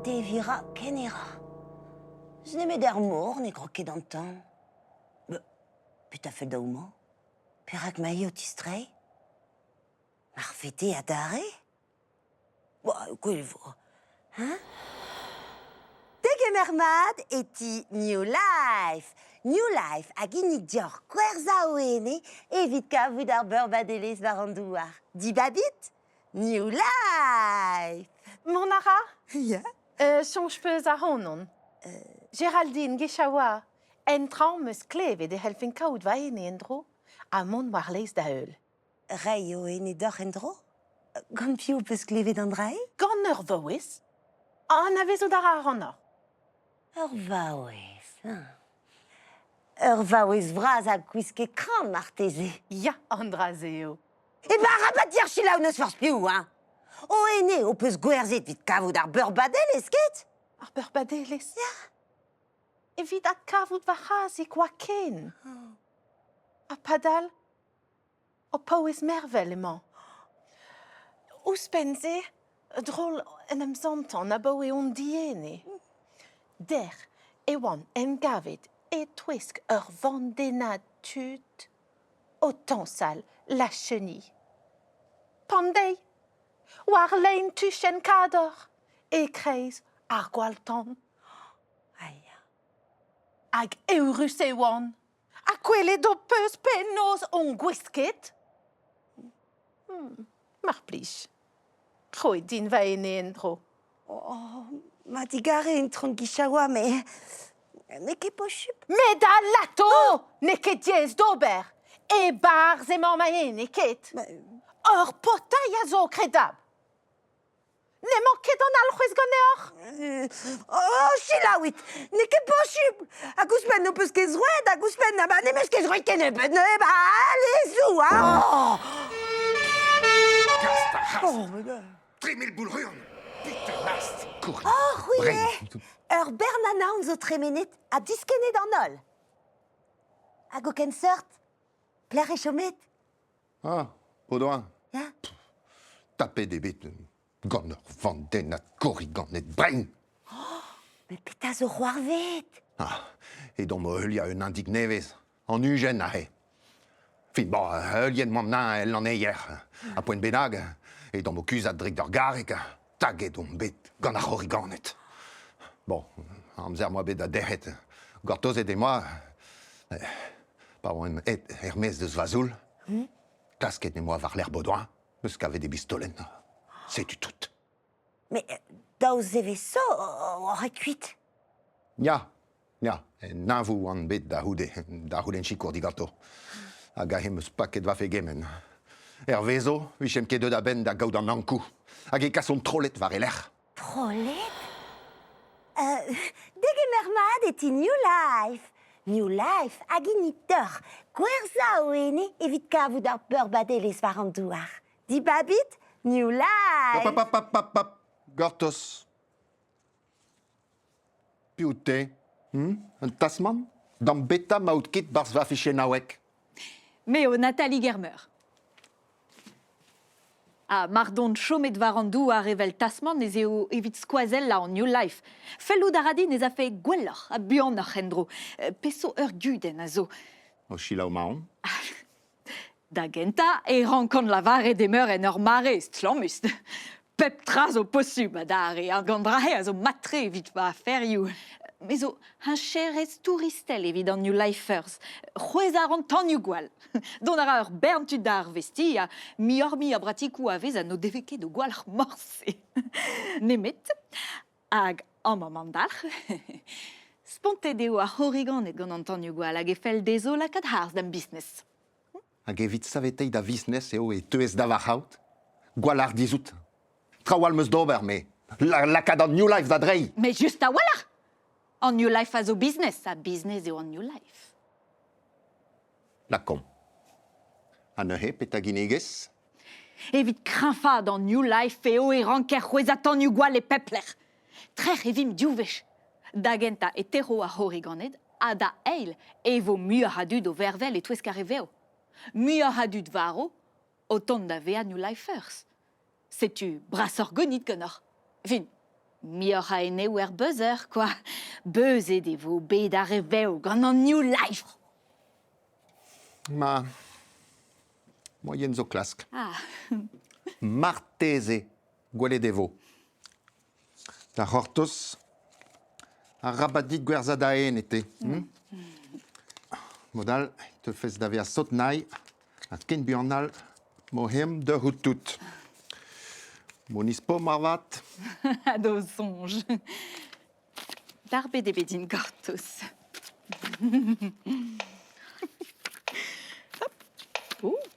Deviñ 'ra ken e ra. N'eus nemet er mor ne grog ket an tan. Petra fell da homañ? Perak 'ma-hi o tistreiñ? Marfete adarre? Gwell e vo, hein? Degemer mat e ti New Life! New Life a ginnig deoc'h gwerzhañ ho ene evit kavout ar beurbadelezh war an douar. Dibabit New Life! Mont a ra? Ya. Soñj 'peus ac'hanon? Géraldine Guichaoua, en traoñ 'm eus klevet e c'hellfen kaout va ene en-dro ha mont war-laez da heul. Reiñ ho ene deoc'h en-dro? Gant piv 'peus klevet an dra-se? Gant ur vaouez. Anavezout a ra ac'hanoc'h. Ur vaouez, hein. Ur vaouez vras ha gwisket kran marteze. Ya, an dra-se eo. E ben arabat dir selaou n'eus forzh piv, hein. Ho ene ho peus gwerzhet evit kavout ar beurbadelezh, ket? Ar beurbadelezh? Ya. Evit adkavout va c'hazig oa ken. Ha padal, O paouez mervel emañ. Ouzhpenn-se, drol en em santan abaoe on diene. Dec'h e oan emgavet e-touesk ur vandennad tud o tañsal La Chenille. Pandeiz, war lein tuchenn kador, e-kreiz ar gwall-tan. Hag eürus e oan. Ha gwelet ho peus penaos on gwisket? Mar plij, roit din va ene en-dro. Oh, ma digare intron Guichaoua, met n'eo ket posupl. Met alato! N'eo ket diaes d'ober. E-barzh emañ ma ene, ket? Ur potailh a zo, kredabl. N'emañ ket an alc'hwez ganeoc'h? Oh, selaouit, n'eo ket posubl! Hag ouzhpenn n'ho peus ket zroet, hag ouzhpenn ba, n'em eus ket zroet kennebeut, neuze ba, allez zou, hein! Oh! Gast ar c'hast! Oh, mais... 3000 boulruon! Peter Last! Oh, c'hwi eo! Ur bern anaon zo tremenet ha diskennet an holl. Hag o kenseurt, pelec'h eo chomet? Ah, Baudouin. Ya. Tapet eo bet gant ur vandennad korriganed brein. Oh, met petra zo c'hoarvezet? Ah, edomp o heuliañ un indig nevez, an Ujen aze. Fin, bon, heuliet 'moamp 'na el lanneier. Ha poent bennak, edomp o kuzhat drek d'ur garreg, taget omp bet gant ar c'horriganed. Bon, amzer 'moa bet da dec'het. Gortozet emañ Pa oan aet er-maez deus va zoull, klasket em boa war-lerc'h Baudouin, 'meus kavet e bistolenn. Setu tout. Mais daou zevezh zo oc'h aet kuit. Ya, ya, en neñvoù oan bet da c'houde, da c'houlenn sikour diganto. Hag aze 'm eus paket va fegement. Hervezo, 'vijemp ket deuet a-benn da gaout an Ankou. Hag e kasont trollet war e lerc'h. Trolled? Degemer mat e ti New Life. New Life a ginnig deoc'h gwerzhañ ho ene evit kavout ar peurbadelezh war an douar. Dibabit New Life! Pap, pap, pap, pap, pap. Gortoz. Piv out-te? Hmm? Un tasmant? D'am beta 'maout ket 'barzh va fichennaoueg. Me eo Nathalie Guermeur. Ha mar don chomet war an douar evel tasmant ez eo evit skoazellañ an New Life. Fellout a ra din ez afe gwelloc'h ha buanoc'h en-dro. Peseurt ur gudenn a zo? O selaou 'maon. Da gentañ e rankan lavaret emeur en ur mare estlammus. Pep tra zo posubl adarre hag an dra-se a zo mat-tre evit va aferioù. Me zo heñcherez touristel evit an New Lifers. C'hwezhañ a ran tanioù-gwall. Dont a ra ur bern tud da arvestiñ ha muioc'h-mui a bratikoù a vez ha n'o devez ket o gwalc'h morse. Nemet, hag amañ 'mañ an dalc'h, spontet eo ar c'horriganed gant an tanioù-gwall hag e fell dezho lakaat harz da'm business. Hag evit saveteiñ da visnes eo e teuez da va c'haout? Gwall hardizh out. Traoù all 'm eus d'ober, me. La lakaat an New Life da dreiñ. Met just a-walc'h! An New Life a zo business, ha business eo an New Life. Lakaomp. Ha neuze, petra ginnigez? Evit kreñfaat an New Life eo e ranker c'hwezhañ tanioù-gwall e pep lec'h. Trec'h e vimp div wech. Da gentañ e tec'ho ar c'horriganed ha da eil e vo muioc'h a dud o vervel e-touesk ar re vev. Muioc'h a dud varv o tont da vezañ New Lifers. Setu brasoc'h gounid ganeoc'h. Fin, muioc'h a eneoù er buzzer, quoi. Beuzet e vo bed ar re vev gant an New Life. Ma moaien zo klask. Ah. Marteze gwelet e vo. Da c'hortoz, arabat dit gwerzhañ da ene te. Hmm? Mod all, e teufes da vezañ sot-nay ha ken buan all m'o hemp deoc'h tout. Moniz po marvat. Ha d'ho soñj. Darbet eo bet din gortoz. Hop. Oh.